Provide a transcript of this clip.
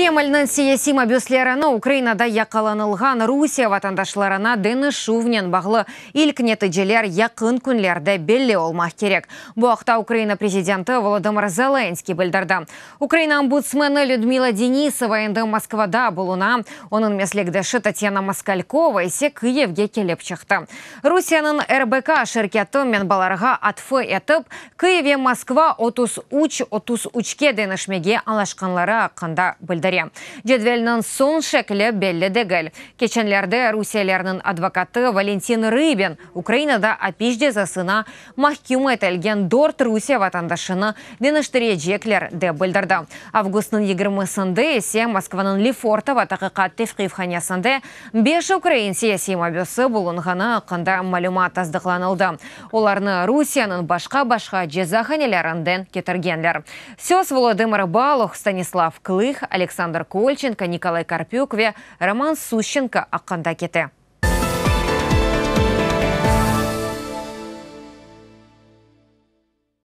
Kremlniñ siyasiy mabüslerini Ukrainada yaqalanılğan Rusiye vatandaşlarına deñişüvnen bağlı ilk neticeler yaqın künlerde belli olmaq kerek. Bu aqta Ukraina prezidenti Volodımır Zelenskıy bildirdi. Ukraina ombudsmeni Lüdmila Denisova endi Moskvada buluna, onıñ meslekdeşi Tatyana Moskalkova ise Kıyivge kelip çıqtı. Rusiyeniñ RBK şirketi menbalarğa atfı etip, Kıyiv ve Moskva 33 33-ke deñişmege añlaşqanları aqqında bildire. Cedvelniñ soñ şekli belli degil. Keçenlerde rusiyelilerniñ advokatı Valentin Rıbin Ukrainada apis cezasına mahküm etilgen dört Rusiye vatandaşını deñiştirecekler, dep bildirdi. Avgustnıñ yigirmisinde ise Moskvanıñ Lefortovo taqiqat tevqifhanesinde beş ukrain siyasiy mabüsi bulunğanı aqqında malümat tasdıqlanıldı. Olarnı Rusiyeniñ başqa-başqa cezahanelerinden ketirgenler. Söz Volodımır Baluh, Stanislav Klıh, Aleksandr Kolçenko, Nikolay Karpük ve Roman Suşçenko aqqında kete.